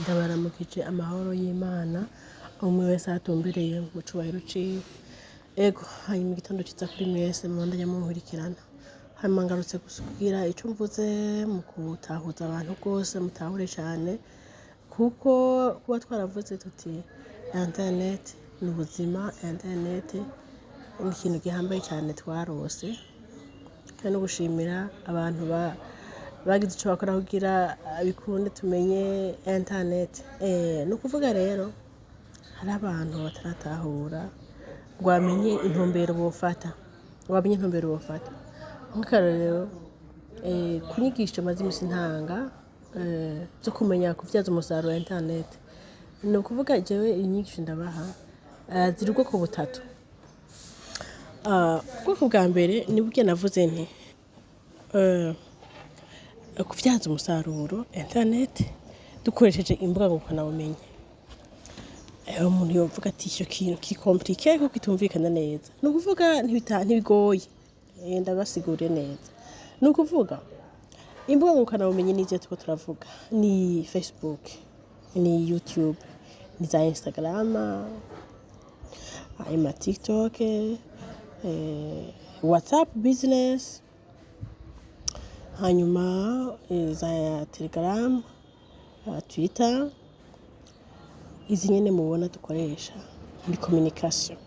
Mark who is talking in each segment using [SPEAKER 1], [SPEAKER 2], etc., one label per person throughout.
[SPEAKER 1] Ndabaramukije amahoro y'Imana, umwe wese aho atumbereye mu cubahiro ciwe. Ego, hanyuma igitondo ciza kuri mwese mubandanya munkurikirana. Hanyuma ngarutse kugira ico mvuze mu gutahuza abantu rwose mutahure cane, kuko kuba twaravuze tuti internet ni ubuzima, internet ni ikintu gihambaye cane twarose, kandi no gushimira abantu bagize ico bakora kugira bikunde tumenye internet. Ni ukuvuga rero hari abantu bataratahura ngo bamenye intumbero bofata, ngo bamenye intumbero bofata. Nk'akarorero, ku nyigisho maze imisi ntanga zo kumenya kuvyaza umusaruro internet, ni ukuvuga jewe inyigisho ndabaha ziri ubwoko butatu. Ubwoko bwa mbere ni burya navuze nti kuvyaza umusaruro internet dukoresheje imbuga ngurukanabumenyi. Umuntu yovuga ati ico kintu kiri compliqué ko kitumvikana neza. Ni ukuvuga ntibigoye, ndabasiguriye neza. Ni ukuvuga imbuga ngurukanabumenyi nizo turiko turavuga, ni Facebook, ni YouTube, ni za Instagram, hanyuma TikTok, WhatsApp Business, hanyuma za Telegram, Twitter, izi nyene mubona dukoresha muri communication.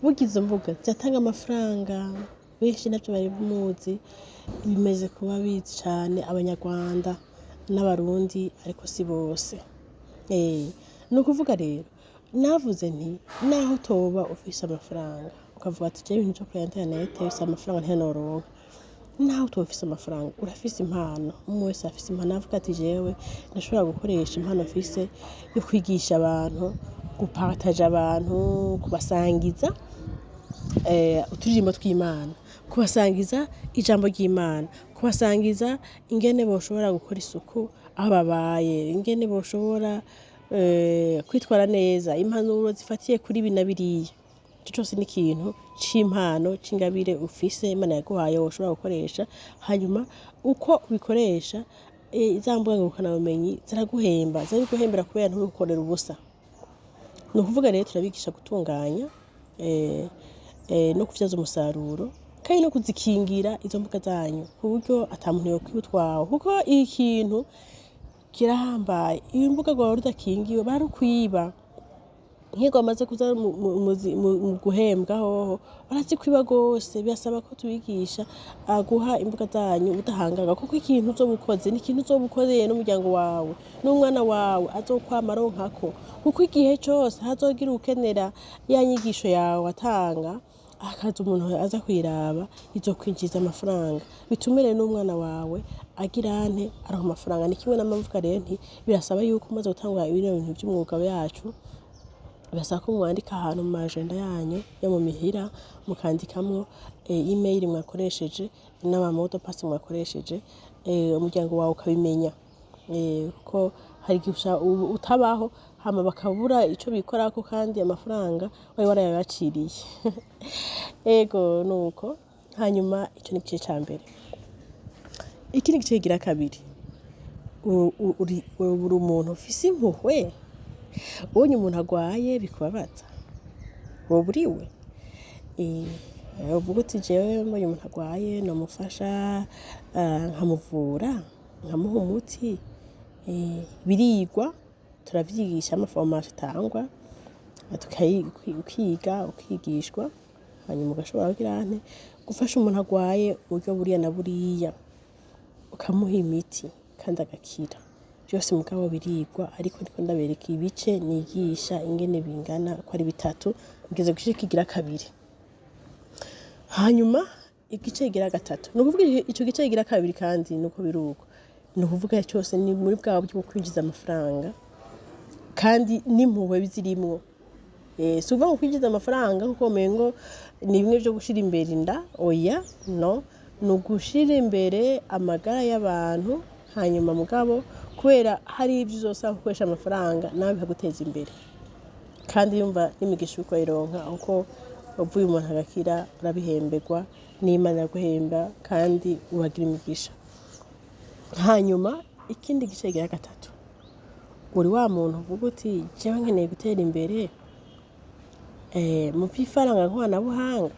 [SPEAKER 1] Burya izo mbuga ziratanga amafaranga, benshi ntavyo bari muzi, bimaze kuba bizi cane Abanyarwanda n'Abarundi, ariko si bose. Ni ukuvuga rero navuze nti naho utoba ufise amafaranga ukavuga ati jewe ibintu vyo kuri internet bisaba amafaranga ntayo noronka, naho utoba ufise amafaranga urafise impano. Umwe wese afise impano, avuga ati jewe ndashobora gukoresha impano mfise yo kwigisha abantu, gupartaja abantu, kubasangiza uturirimbo tw'Imana, kubasangiza ijambo ry'Imana, kubasangiza ingene boshobora gukora isuku aho babaye, ingene boshobora kwitwara neza, impanuro zifatiye kuri ibi na biriya. Ico cose ni ikintu c'impano, c'ingabire ufise Imana yaguhaye woshobora gukoresha. Hanyuma uko ubikoresha, za mbuga ngurukanabumenyi ziraguhemba, zirabiguhembera kubera ntubigukorera ubusa. Ni ukuvuga rero turabigisha gutunganya no kuvyaza umusaruro kandi no kuzikingira izo mbuga zanyu ku buryo ata muntu yokwiba utwawe, kuko ikintu kirahambaye. Iyo urubuga rwawe rudakingiwe bararukwiba. Nk'iyo rwamaze kuza mu guhembwa hoho barazikwiba gose. Birasaba ko tubigisha guha imbuga zanyu ubudahangarwa, kuko ikintu uzoba ukoze ni ikintu uzoba ukoreye n'umuryango wawe n'umwana wawe azokwama aronkako, kuko igihe cose hazogira uwukenera ya nyigisho yawe watanga, hakaza umuntu aza kuyiraba, izokwinjiriza amafaranga, bitume rero n'umwana wawe agira ante aronka amafaranga. Ni kimwe n'amavuga rero nti birasaba yuko umaze gutangura bino bintu vy'umwuga yacu, birasaba ko mwandika ahantu mu majenda yanyu yo mu mihira, mukandikamwo email mwakoresheje n'ama mots de passe mwakoresheje, umuryango wawe ukabimenya, kuko hari igihe utabaho hama bakabura ico bikorako kandi amafaranga wari warayabaciriye. Ego, nuko hanyuma ico ni igice ca mbere. Ikindi gice kigira kabiri, uri umuntu ufise impuhwe, ubonye umuntu agwaye bikubabaza, woba uriwe uvuga uti jewe mbonye umuntu agwaye nomufasha, nkamuvura, nkamuha umuti. Birigwa, turavyigisha, ama formation atangwa, ukiga, ukigishwa, hanyuma ugashobora kugira ante gufasha umuntu agwaye uburyo buriya na buriya, ukamuha imiti kandi agakira. Vyose mugabo birigwa, ariko ndiko ndabereka ibice nigisha ingene bingana ko ari bitatu, ngeze ku gice kigira kabiri. Hanyuma igice kigira gatatu, ni ukuvuga ico gice kigira kabiri, kandi nuko biri uko, ni ukuvuga cose ni muri bwa buryo bwo kwinjiza amafaranga kandi n'impuhwe zirimwo. Si ukuvuga ngo kwinjiza amafaranga kuko womengo ni bimwe vyo gushira imbere inda, oya, no ni ugushira imbere amagara y'abantu. Hanyuma mugabo kubera hari ivyo uzosaba gukoresha amafaranga nawe bikaguteza imbere, kandi yumva n'imigisha uriko urayironka, kuko uvuye umuntu agakira urabihemberwa n'Imana iraguhemba kandi uragira imigisha. Hanyuma ikindi gice kigira gatatu, Uri wa muntu uvuga uti: "Jewe nkeneye gutera imbere mu vy'ifaranga nkoranabuhanga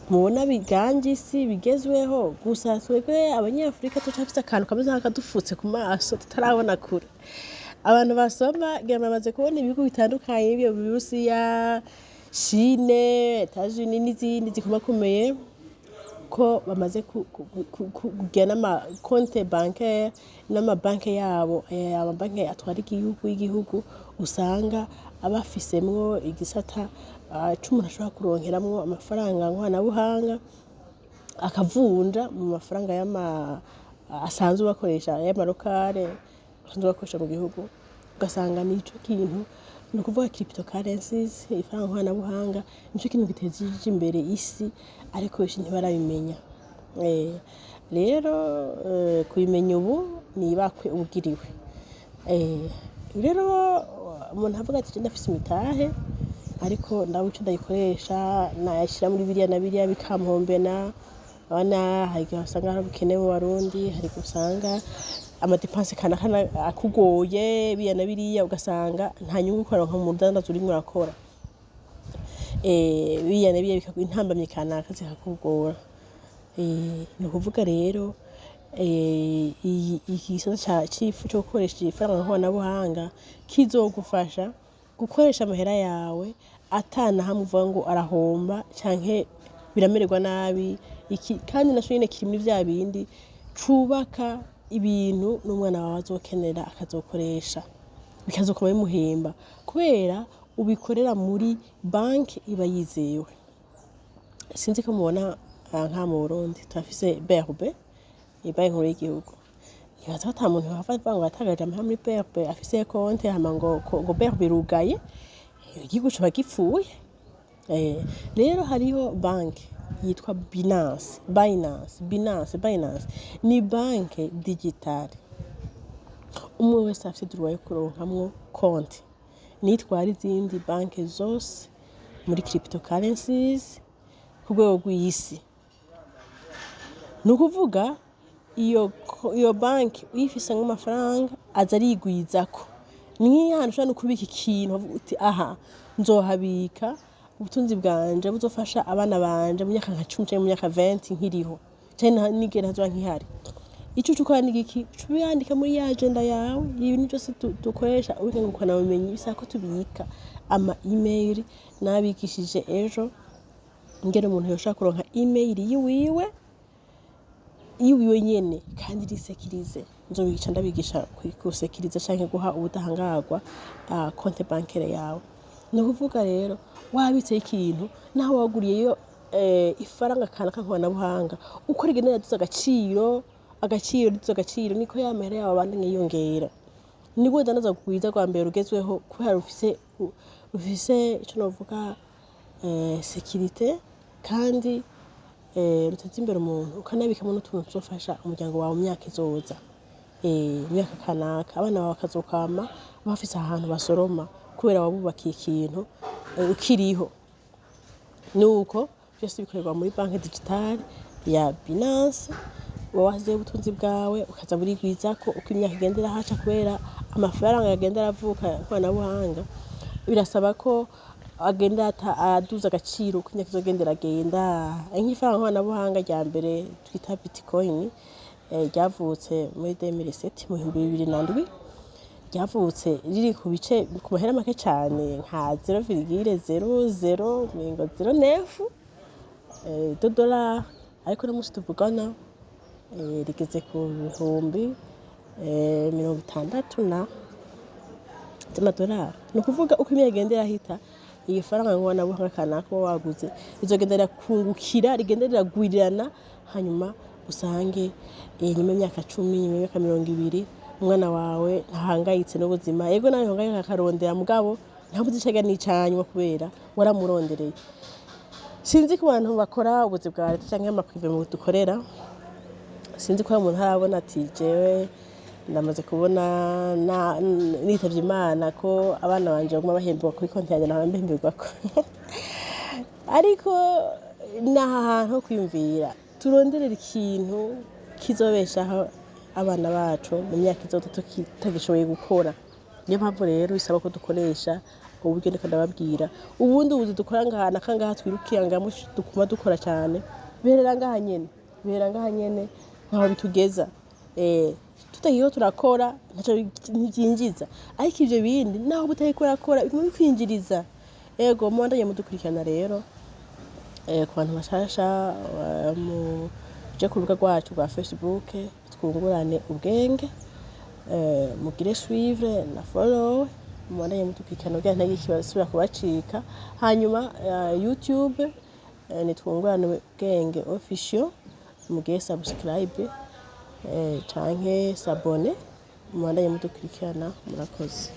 [SPEAKER 1] mubona biganje isi, bigezweho." Gusa twebwe Abanyafurika turacafise akantu kameze nk'akadufutse ku maso, tutarabona kure. Abantu basoma ngira bamaze kubona ibihugu bitandukanye, ivyo Burusiya, Chine, Etats-Unis n'izindi zikomakomeye, ko bamaze kugira n'ama compte bancaire n'amabanke yabo, amabanke atwara igihugu y'igihugu, usanga abafisemwo igisata c'umuntu ashobora kuronkeramwo amafaranga nkoranabuhanga, akavunja mu mafaranga y'ama asanzwe bakoresha, y'ama local basanzwe bakoresha mu gihugu. Ugasanga nico kintu, ni ukuvuga cryptocurrencies, ifaranga nkoranabuhanga, nico kintu giteje imbere isi, ariko benshi ntibarabimenya. Rero kubimenya ubu ni ibakwe ubugiriwe. Rero umuntu avuga ati: "Ndafise imitahe, ariko ndabura ico ndayikoresha, nayashira muri biriya na biriya bikampombena." Urabona, hari igihe usanga hari ubukene mu Barundi, hari igihe usanga ama dépenses kanaka akugoye, biriya na biriya, ugasanga nta nyungu uriko uraronka mu rudandazo urimwo urakora, biriya na biriya, intambamyi kanaka zikakugora. Ni ukuvuga rero iki gisata co gukoresha ifaranga nkoranabuhanga kizogufasha gukoresha amahera yawe ata na hamwe uvuga ngo arahomba canke biramererwa nabi. Iki kandi naco nyene kiri muri vya bindi cubaka ibintu n'umwana wawe azokenera, akazokoresha, bikazokoma bimuhemba, kubera ubikorera muri banki iba yizewe. Sinzi ko mubona, nka mu Burundi turafise BRB, Banki Nkuru y'Igihugu. Nibaza ko ata muntu yohava avuga ngo yatagaje amahera muri BRB, afise konte, hama ngo BRB irugaye, igihugu coba gipfuye. Rero hariho banki yitwa Binance, Binance, Binance. Binance ni banki digitale, umwe wese afise droit yo kuronkamwo konti. Nitwara izindi banki zose muri cryptocurrencies ku rwego rw'isi. Ni ukuvuga iyo banki uyifisemwo amafaranga aza arigwizako. Ni nk'ahantu ushobora no kubika ikintu ukavuga uti: "Aha nzohabika ubutunzi bwanje buzofasha abana banje mu myaka nka 10 canke mu myaka 20 nkiriho, canke n'igihe ntazoba nkihari." Ico uca ukora ni igiki? Uca ubiyandika muri ya agenda yawe. Ibintu vyose dukoresha ubuhinga ngurukanabumenyi bisaba ko tubika ama email. Nabigishije ejo ingene umuntu yoshobora kuronka email yiwiwe, yiwiwe nyene, kandi iri sécurisée. Nzobica ndabigisha gusekiriza canke guha ubudahangarwa compte bancaire yawe. Ni ukuvuga rero wabitseho ikintu, naho waguriyeyo ifaranga kanaka nkoranabuhanga, uko rigenda riraduza agaciro, agaciro riduza agaciro, niko ya mahera yawe abandanya yiyongera. Nibwo rudandaza rwiza rwa mbere rugezweho, kubera rufise ico novuga sécurité, kandi ruteza imbere umuntu, ukanabikamo n'utuntu tuzofasha umuryango wawe mu myaka izoza, mu myaka kanaka, abana bawe bakazokwama bafise ahantu basoroma, kubera wabubakiye ikintu ukiriho. Nuko vyose bikorerwa muri banki digitale ya Binance. Uba wasizeho ubutunzi bwawe, ukaza burigwizako uko imyaka igenda irahaca, kubera amafaranga agenda aravuka nkoranabuhanga, birasaba ko agenda aduza agaciro uko imyaka izogenda iragenda. Nk'ifaranga nkoranabuhanga rya mbere twita Bitcoin, ryavutse muri 2007, mu 2007. Ryavutse riri ku bice, ku mahera make cane, nka 0,0009 de dollar, ariko uno musi tuvugana rigeze ku 60,000 na vy'amadolari. Ni ukuvuga uko imyaka igenda irahita, iyo faranga nkoranabuhanga kanaka uba waguze rizogenda rirakungukira, rigenda riragwirirana, hanyuma usange nyuma y'imyaka 10, nyuma y'imyaka 20, umwana wawe ntahangayitse n'ubuzima. Yego, nawe uhangayika akarondera, mugabo ntabuze ico arya n'icanywa, kubera waramurondereye. Sinzi ku bantu bakora ubuzi bwa leta canke ama privé mu dukorera, sinzi ko hari umuntu arabona ati: "Jewe ndamaze kubona nitavye Imana ko abana banje baguma bahemberwa kuri konti yanje nahora mbihemberwako." Ariko ni aha hantu ho kwiyumvira, turonderera ikintu kizobeshaho. abana bacu mu myaka izoza tutagishoboye gukora. Niyo mpamvu rero bisaba ko dukoresha uburyo ndiko ndababwira. Ubundi buzi dukora ngaha nakangaha twirukirangamo, dukuma dukora cyane, biherera ngaha nyene, biherera ngaha nyene, ntaho bitugeza. Tutagiyeho turakora, ntaco ntivyinjiza, ariko ivyo bindi naho butariko urakora biguma bikwinjiriza. Ego, mubandanye mudukurikirana rero. Ku bantu bashasha, muje ku rubuga rwacu rwa Facebook, twungurane ubwenge, mugire suivre na follow, mubandanye mudukurikirana kugira ntihagire ikibasubira kubacika. Hanyuma YouTube ni Twungurane Ubwenge Official, mugire subscribe canke s'abonner, mubandanye mudukurikirana. Murakoze.